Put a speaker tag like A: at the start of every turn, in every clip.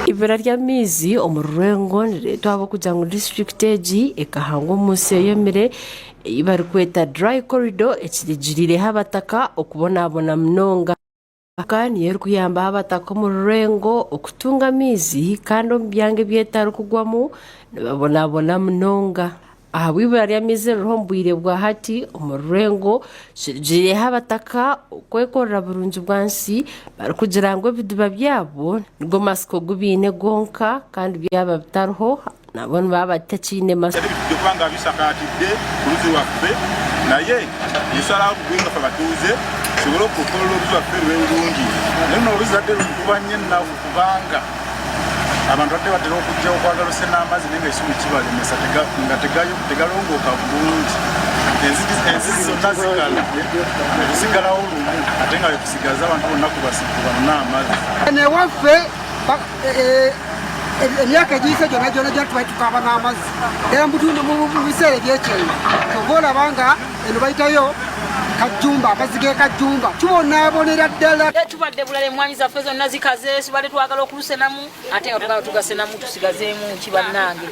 A: Eibura ry'amaizi omu rurengo nirireetwa ahabw'okugira ngu disiturikiti egi ekahangwa omu nsi eyomire ei barikweta dry corridor ekirigiriireho abataka okubonabona munonga. Eka niyo erikuyambaho abataka omu rurengo okutunga amaizi kandi omu byanga ebi etarikugwamu nibabonabona munonga. Ahabw'eibura ry'amaizi eririho omu bwire bwa hati omu rurengo kirigiireho abataka okwekorera burungi bwansi barikugira ngu ebidiba byabo nigo matsiko agu baine gonka kandi byaba bitariho Nabo nibaba batakiine matsiko.
B: Ebitujja okuba nga bisakaatidde ku luzzi lwaffe naye ensalawo tugwe nga ffe abatuuze tusobole okukola oluzzi lwaffe lube lulungi. Naye luno oluzzi lubadde lunkuba nnyo ennaku kubanga abantu badde batera okujja okwagala osena amazzi naye nga ekisubi kibalemesa nga tegalongooka bulungi. Enzizi zonna zikala netusigalawo lumu ate nga lwetusigaza abantu bonna kubanona amazzi.
C: Eno ewaffe emyaka egiyise gyonna gyonna gyona tubadde tukaaba n'amazzi era mubutundu mu biseera ebyekyeyo kyova olaba nga eno bayitayo kajjumba amazzi ge kajjumba tubonaabonera ddala.
D: Tubadde bulala emmwanyi zaffe zonna zikaze tubadde twagala okulusenamu ate nga tugala tugasenamu tusigazeemu ki bannange.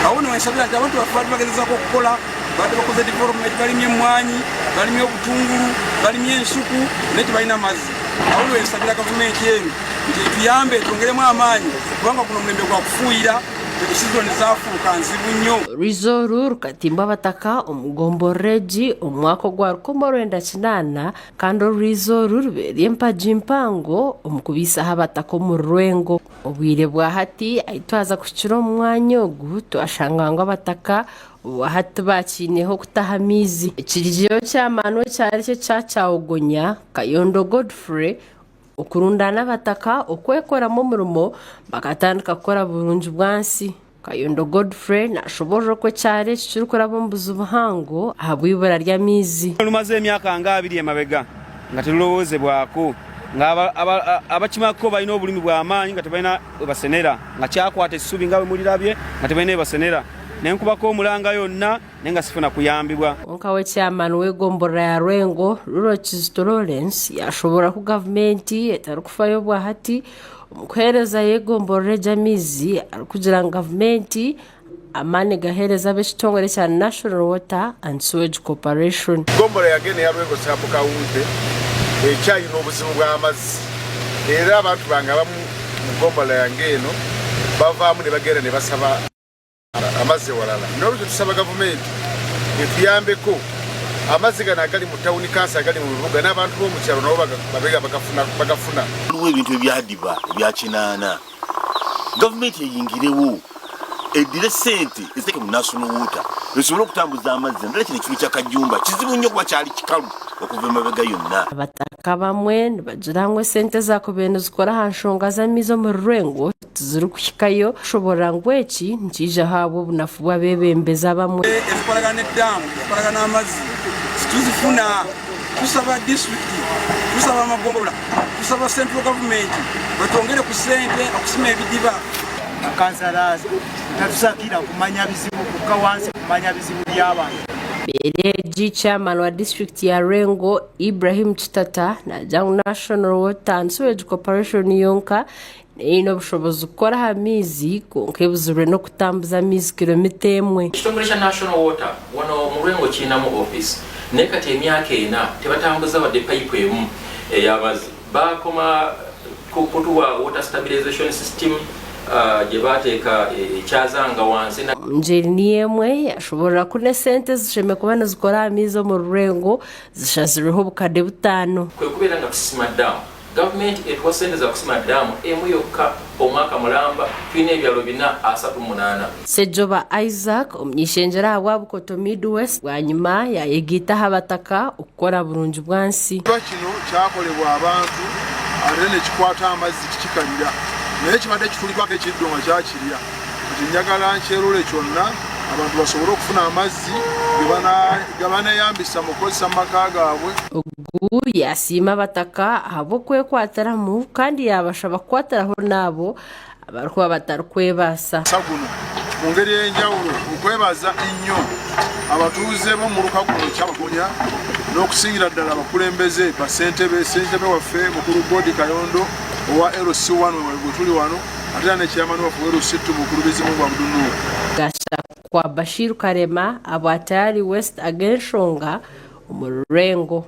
E: Awo no wensabira nti abantu baffe bali bagezezaako okukola badde bakoze development balimye emmwanyi balimye obutungulu balimye ensuku naye tebalina mazzi awo no wensabira gavumenti eno nti etuyambe etwongeremu amaanyi kubanga guno omulembe gwa kufuuyira sizoni zafuuka nzibu nnyo.
A: Orwizi oru rukatimbwa abataka omu gomborora egi omu mwaka ogwa 1980 kandi orwizi oru rubaire empagi mpango omu kubaisaho abataka omu rwengo. Obwire bwa hati ahi twaza kuhikira omu mwanya ogu twashanga ngu abataka obwa hati tibakiineho kutaha amaizi. Ekirigireho ky'amaani ekyaro eki ekya Kyawogonya, Kayondo Godfrey okurundaana abataka okwekoramu omurimo bakatandika kukora burungi bwansi. Kayondo Godfrey nashoborora oku ekyaro eki kirikuraba omu buzibu buhango ahabw'eibura ry'amaizi.
E: Lumaze emyaka nga abiri emabega nga terulowoozebwako nga abakimako balina obulumi bw'amaanyi nga tebalina webasenera nga kyakwata essubi nga bwemulirabye nga tebalina webasenera nenkubako omulanga yonna naye nga sifuna kuyambibwa.
A: Kwonka we chairman w'egomborora ya Lwengo, Luro Kizito Lawrence yashoborora ku gavumenti etarikufayo obwahati omu kuheerezayo egomborora egi amaizi arikugira ngu gavumenti amaani egaheereza ab'ekitongore ekya National Water and Sewage Corporation.
B: Egomborora yange eno eya Lwengo Sub County ekyayine obuzibu bw'amazzi era abantu bange abamu mu gomborora yange eno bavaamu nibagenda nibasaba amazzi ewalala. N'olwekyo tusaba gavumenti etuyambeko amazzi gano agali mu tawuni kanso agali mu bibuga n'abantu b'omu kyalo nabo babe nga bagafuna.
F: Waliwo ebintu ebyadiba ebya kinaana, gavumenti eyingirewo eddire ssente eziteeke mu National Water esobole okutambuza amazzi naddala kino ekitundu kya Kajumba kizibu nnyo kuba kyali kikalu okuva emabega yonna.
A: Abataka abamwe nibagira ngu esente ezaakubaire nizikora aha nshonga z'amaizi omuri Rwengo tizirikuhikayo kushoboorora ngu eki nikiijaho ahabw'obunafu bw'abeebembezi abamwe.
E: Ezikoragana n'edaamu, ezikoragana n'amazzi tituzifuna. Tusaba disiturikiti, tusaba amagombolola, tusaba central gavumenti batwongere ku sente okusima ebidiba.
G: Kansala tatusakira kumanya bizibu kukka wansi kumanya bizibu by'abantu.
A: Embeera egi, Chairman wa disiturikiti ya Lwengo, Ibrahim Kitata naagira ngu National Water and Sewage Corporation yonka Eine obushobozi kukora aha maizi kwonka ebuzirwe n'okutambuza amaizi kilomita emwe.
H: Ekitongore kya National Water wano mu Lwengo kirinamu ofiisi naye kati emyaka ena tebatambuza wadde payipu emu ey'amazzi. Baakoma ku kutuwa water stabilization system gye baateeka e Kyazanga wansi.
A: Omu ngyeri niyo emwe, yashoborora ku n'esente ezishemereire kuba nizikora aha maizi omu rurengo zishazirweho obukade butaano.
H: Kwe kubeera nga tusima daamu. Gavumenti etuwa sente za kusima daamu emu yokka omwaka mulamba, tulina ebyalo bina 38.
A: Ssejoba Isaac, omuny'eishengyero ahabwa Bukoto Mid-West bwanyima yayegaita aha bataka okukora burungi bwansi.
B: Ekidiba kino kyakolebwa abantu ate nekikwata amazzi tikikalira naye kibadde kitulikwako ekiddo nga kyakirya kati njagala nkyerule kyonna abantu basobole okufuna amazzi gebaneyambisa mu kukozesa mu maka gaabwe.
A: Ogu yaasiima abataka ahabw'okwekwatiramu kandi yaabashaba kukwatiraho n'abo abarikuba batarikwebaasa.
B: Omukisa guno mu ngeri ey'enjawulo okwebaza ennyo abatuuze b'omuluka guno Kyabagonya
I: N'okusingira ddala abakulembeze bassentebe, ssentebe waffe mukulu Godi Kayondo owa LC1 we tuli wano ate era ne chairman waffe owa LC2 mukulu Bizimungu Abdunur.
A: Gashakwa Bashir Karema abwa Tayari West ag'enshonga omu rurengo.